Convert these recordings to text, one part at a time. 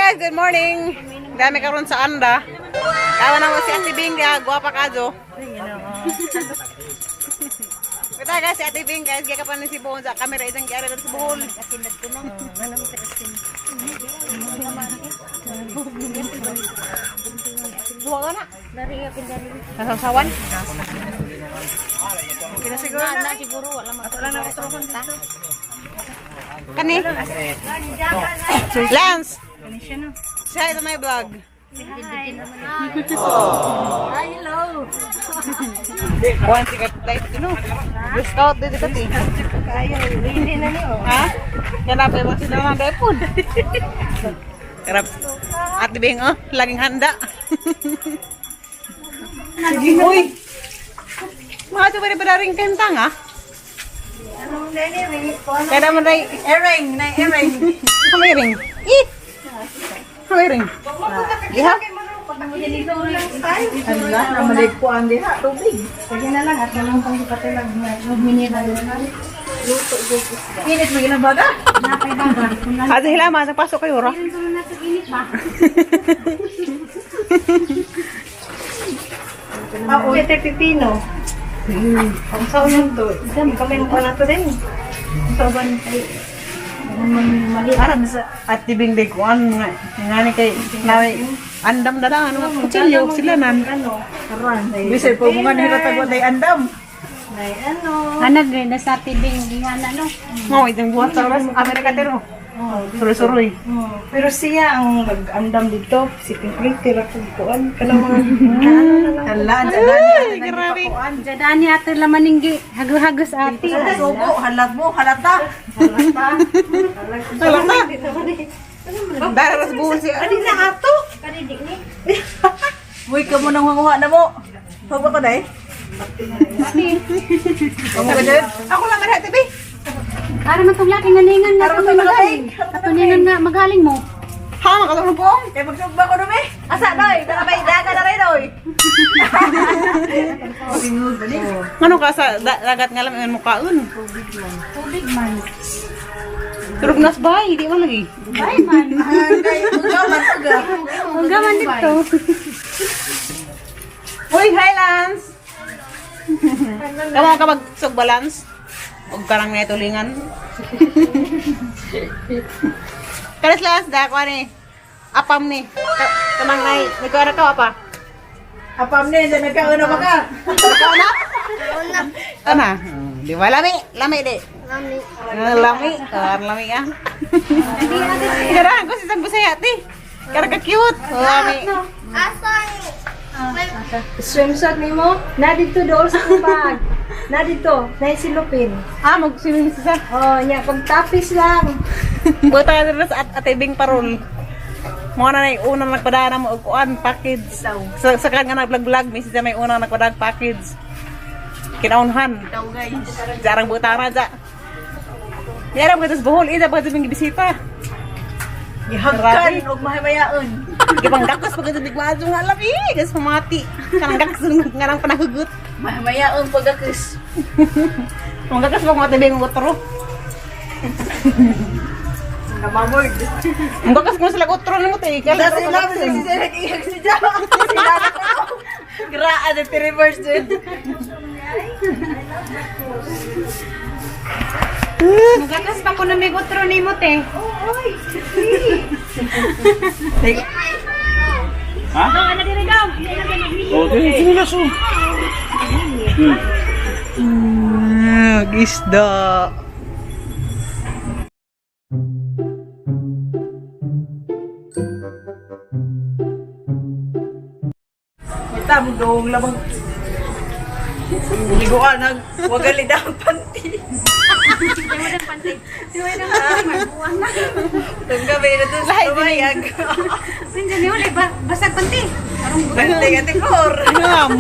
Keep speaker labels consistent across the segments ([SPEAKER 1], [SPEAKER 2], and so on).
[SPEAKER 1] Guys, good morning. Dami karon sa anda. Kawa na mo si Ate Bing, kaya gwapa ka jo. Kita guys, si Ate Bing guys, gaya ka pa ni si Buhon sa camera isang gaya sa Bohol. Duha ka na. Nasasawan? Kina siguro na.
[SPEAKER 2] Siguro wala magkakanta.
[SPEAKER 1] Kani? Lance! Say hi to my vlog.
[SPEAKER 2] Hi, hello.
[SPEAKER 1] One ticket flight, you know. Discount dito ka, ti.
[SPEAKER 2] Hindi na niyo.
[SPEAKER 1] Ha? Yan na, pwede sila ng depon. Karap. Ate Bing, oh, laging handa. Sige, uy. Mga ito pa rin pala rin kentang, ah. Kaya naman na
[SPEAKER 3] Ereng, na ereng.
[SPEAKER 1] Ano ring? Eh! Ano ring? Iha?
[SPEAKER 3] Ala, namaligpuan diha, tubig.
[SPEAKER 2] Sige na lang at nalang pang patilag magminira na.
[SPEAKER 3] Init mo ginabaga?
[SPEAKER 2] Napay baba. Kung lang
[SPEAKER 1] Ate Hilama, nagpasok kayo, ra?
[SPEAKER 2] tulong na sa init ba?
[SPEAKER 3] Ah, Peter Pipino. Ang sao yun to? Kami mo na to din.
[SPEAKER 2] Soban kay mali.
[SPEAKER 1] Aram sa Ate Bing day kuan nga nga ni kay naway andam na lang ano kutsilyo sila nan.
[SPEAKER 3] Ano? Karon. Bisay po mga niratag day andam.
[SPEAKER 2] Nay ano. Anag na sa tibing gihan ano.
[SPEAKER 1] Mo itong buhat sa oras Amerika tero. Suroy-suroy.
[SPEAKER 3] Pero siya ang nag-andam dito, si Pipri, tira kong kuan. Kanang mga ano na lang. Hala,
[SPEAKER 1] Ay, grabe.
[SPEAKER 2] Jadani ato lamaninggi hago-hagos ate.
[SPEAKER 3] Sugo, halat mo, halata. Halata.
[SPEAKER 1] Wala na. Dara sa buhol siya.
[SPEAKER 3] Adi na ato. Uy, kamo nang manguha na mo. Huwag ba ko day? Kamu ka dyan?
[SPEAKER 1] Ako lang man Ate Bing.
[SPEAKER 2] Para man tong laki nga ningan na
[SPEAKER 3] Para man tong
[SPEAKER 2] magaling. Katuningan nga magaling mo.
[SPEAKER 1] Ha, makatulong po.
[SPEAKER 3] Kaya magsugba ko dumi. Asa, doy? Nakabay, daga na rin, doy.
[SPEAKER 1] Ano ka sa dagat nga lang ang mukhaon.
[SPEAKER 2] Tubig man.
[SPEAKER 1] Turog nas bahay, di man lagi.
[SPEAKER 2] Bay man.
[SPEAKER 3] Ay, uga man, uga.
[SPEAKER 2] Hangga man dito.
[SPEAKER 1] Uy, hi Lance. Kamo ka magsugba Lance. Huwag ka lang natulingan. Karas Lance, da ko ni. Apam ni. Kamang nay, may kuha na ka apa.
[SPEAKER 3] Apam ni, dyan nagkauna pa ka.
[SPEAKER 1] Ikaw na? Ana. Di ba lami? Lami di. Lami. Lami. Ah, lami ah. Kara, ko si isang busaya ti. Kara ka cute. Lami.
[SPEAKER 4] Swimsuit nimo? Na dito dool sa akong bag. Na dito, na silupin.
[SPEAKER 1] Ah, mag-swimming siya.
[SPEAKER 4] Oh, nya pagtapis lang.
[SPEAKER 1] Buta na sa atibing parol. Mo na nay unang nagpadana mo og kuan package. Sa kan nga nag-vlog mi siya may unang nagpadag package. Kinaunhan.
[SPEAKER 3] Daw, guys.
[SPEAKER 1] Jarang butara ja. Yaram ka sa Bohol, ida pa sa bisita.
[SPEAKER 3] Gihagkan, og mahimayaon.
[SPEAKER 1] Gipang dakos pag ito bigmaadyo nga labi, gas pamati. Kanang dakos nga nang panahugot.
[SPEAKER 3] Mahimayaon pagkakis.
[SPEAKER 1] Ang gakas pag mga tibing utro.
[SPEAKER 3] Namamord.
[SPEAKER 1] Ang gakas mo sila utro nimo te. Kaya
[SPEAKER 3] Sa sila, sa sila, nag-ihag si Ja. Sila na ko. Graan, nag-reverse din.
[SPEAKER 2] Magakas pa ko na may gutro nimo te.
[SPEAKER 5] Ha?
[SPEAKER 2] Dong, ano diri dong?
[SPEAKER 5] Okay, sige na so.
[SPEAKER 1] Isda.
[SPEAKER 3] Ita mo dong labang. Hindi ko ka nag wagali daw ang panty. Tanggabi na to sa tumayag.
[SPEAKER 2] Sinja ni uli ba basag panty.
[SPEAKER 3] Panty ka tikor.
[SPEAKER 1] Ngam.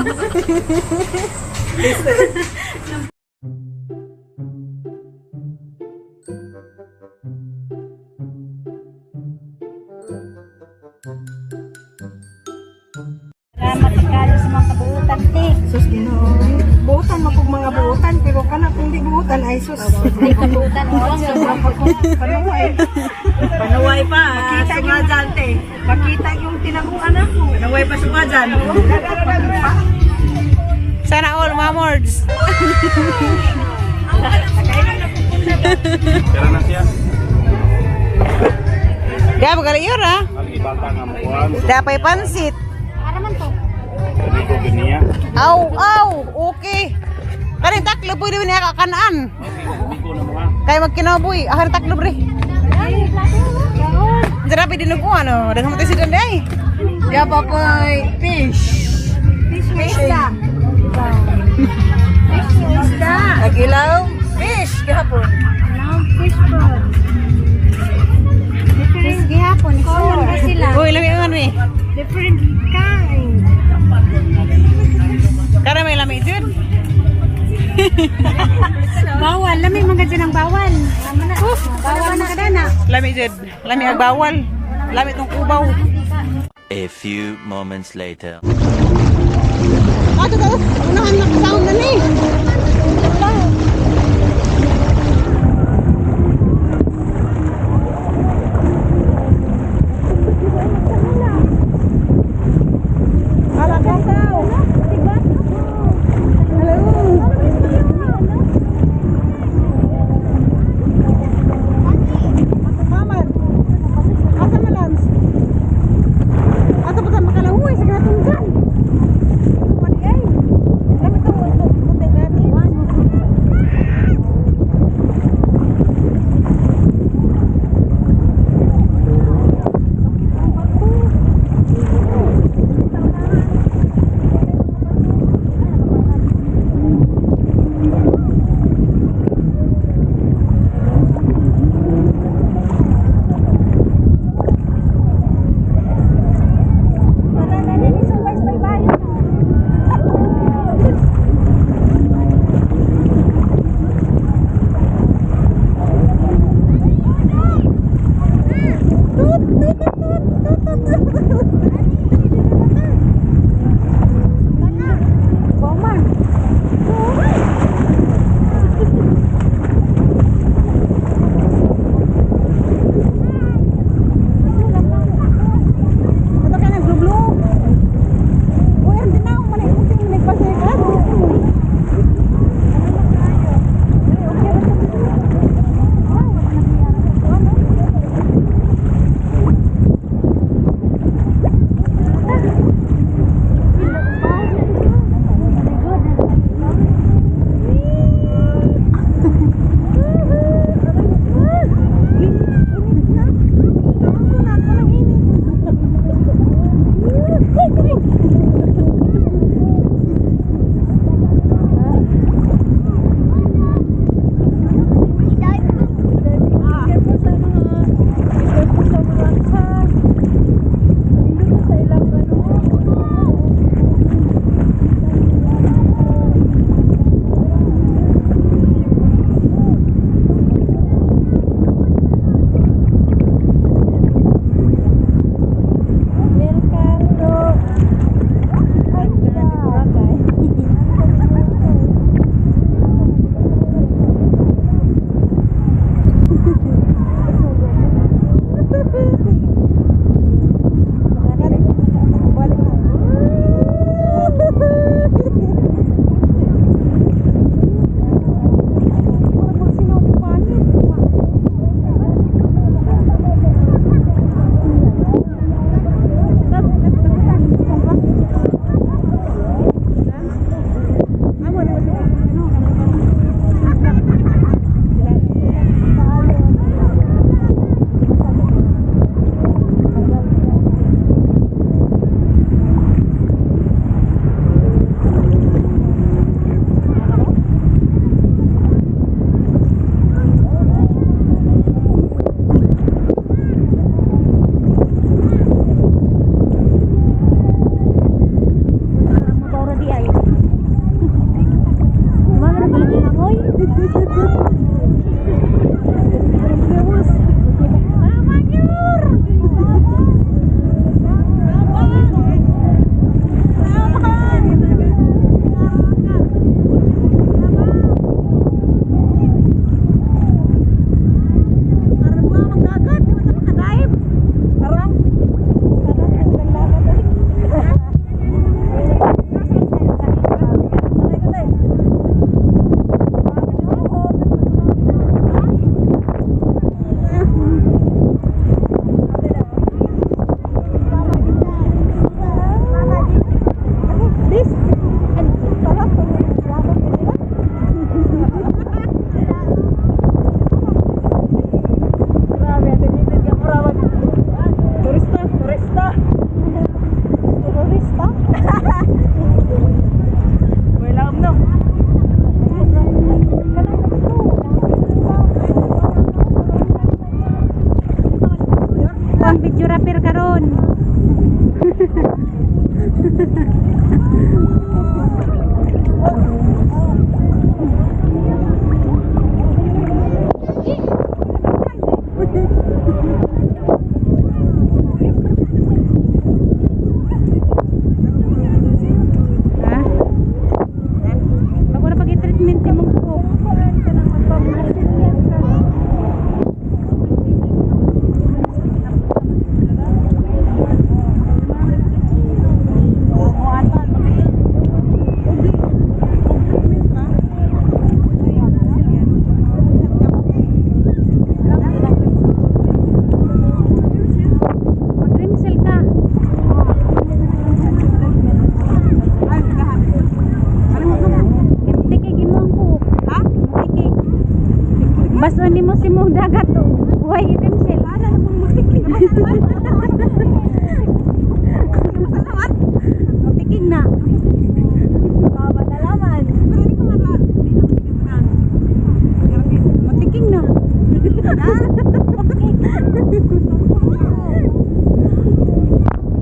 [SPEAKER 2] Salamat kayo sa mga kabuutan te.
[SPEAKER 3] Sus Ginoo. Buutan mo kog mga buutan. Buutan pero kana kung di buutan ay sus. Panuway.
[SPEAKER 4] Panuway pa.
[SPEAKER 3] Makita yung
[SPEAKER 4] dyan, te.
[SPEAKER 3] Makita yung tinaguan ako.
[SPEAKER 4] Panuway pa suka dyan.
[SPEAKER 1] Sana all, mamords.
[SPEAKER 5] Pera na siya.
[SPEAKER 1] Di ba gali yun ah?
[SPEAKER 5] Ang ibata nga mo kuan.
[SPEAKER 1] Dapay pansit.
[SPEAKER 5] Sabi ko giniya.
[SPEAKER 1] Aw, aw, okay. Kanin taklo pwede niya kakanaan.
[SPEAKER 5] Bigo na mo ha.
[SPEAKER 1] Kaya magkinaboy, ahan taklo bre. Dara pwede dinuguan oh. Daghan mo tayo si Danday.
[SPEAKER 3] Ya papoy fish.
[SPEAKER 4] Fish isda. Isda.
[SPEAKER 3] Nagilaw fish gihapon.
[SPEAKER 2] Fish po. Fish gihapon. Color na sila.
[SPEAKER 1] Uy, lami ang ano eh.
[SPEAKER 4] Different kind.
[SPEAKER 1] Kara may lami jud.
[SPEAKER 2] Bawal. Lami mga dyan ang bawal. Bawal na kadana.
[SPEAKER 1] Lami jud. Lami ang bawal. Lami tong kubaw.
[SPEAKER 6] A few moments later.
[SPEAKER 1] Ato to, unahan na kasaon na ni. Ala kasaw. Hello. Mama. Asa malans? Asa pa ta makalangoy sa gatong dyan? Ay, kami itong puti natin.
[SPEAKER 2] Ang videographer karon. Ha? Bago na pag-treatment imong buhok. Mag-rimsel ka. Tikig imo ang buhok. Ha? Tikig. Baso nimo si mong dagat to. Buhay i-rimsel. Ara na mong matikig. Matikig na.
[SPEAKER 4] Malalaman.
[SPEAKER 2] Matiking na.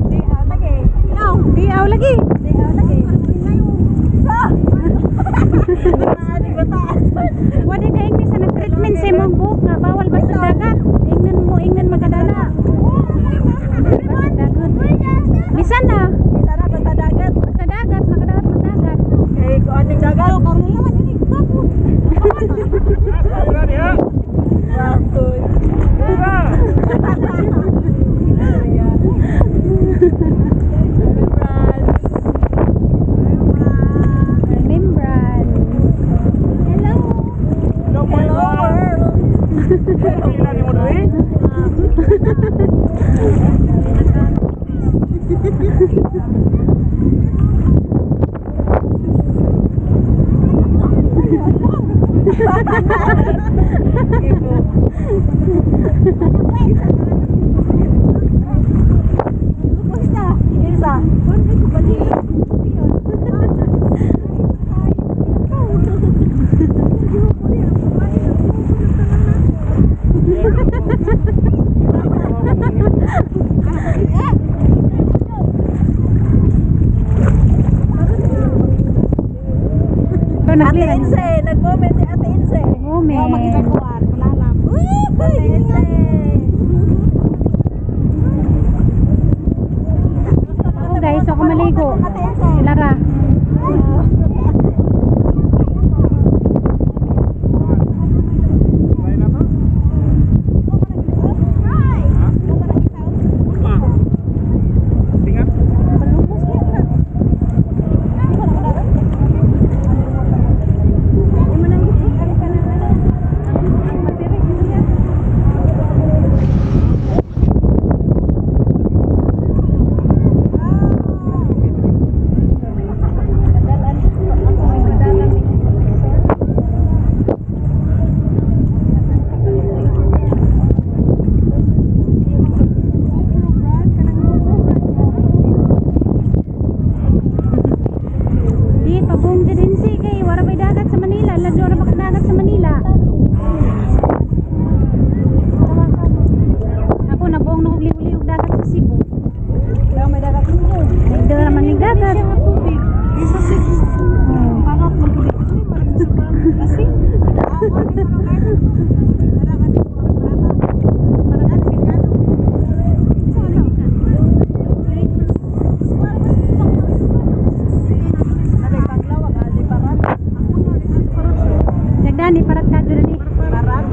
[SPEAKER 4] Di aw lagi.
[SPEAKER 2] Di aw lagi.
[SPEAKER 4] Di aw lagi.
[SPEAKER 2] Wala ka ingni sa nag-treatment sa imong buhok nga bawal basta dagat. Ingnan mo, ingnan makadala. Basta dagat. Bisan na.
[SPEAKER 4] Bisa na basta dagat.
[SPEAKER 2] Basta dagat, makadagat ng dagat.
[SPEAKER 4] Kay kuan ning dagat. Karon naman ini.
[SPEAKER 2] Remembrance. Hello.
[SPEAKER 4] Hello world. Isa.
[SPEAKER 2] Ito
[SPEAKER 4] Ate Inse, nag-comment si Ate Inse.
[SPEAKER 2] Comment.
[SPEAKER 4] Ate Inse.
[SPEAKER 2] Oh guys, ako maligo.
[SPEAKER 4] Ate Inse.
[SPEAKER 2] Si Lara. Di, pabong din si kay wala may dagat sa Manila. Ladyo ra ba dagat sa Manila? Ako nabuong na kog liw-liw dagat sa Cebu.
[SPEAKER 4] Daw may dagat mo.
[SPEAKER 2] Ay, dala naman yung dagat.
[SPEAKER 3] Isa Cebu.
[SPEAKER 2] Oh.
[SPEAKER 3] Parat man gud. Kasi
[SPEAKER 2] Dagdani parat ka diri ni.
[SPEAKER 4] Parat.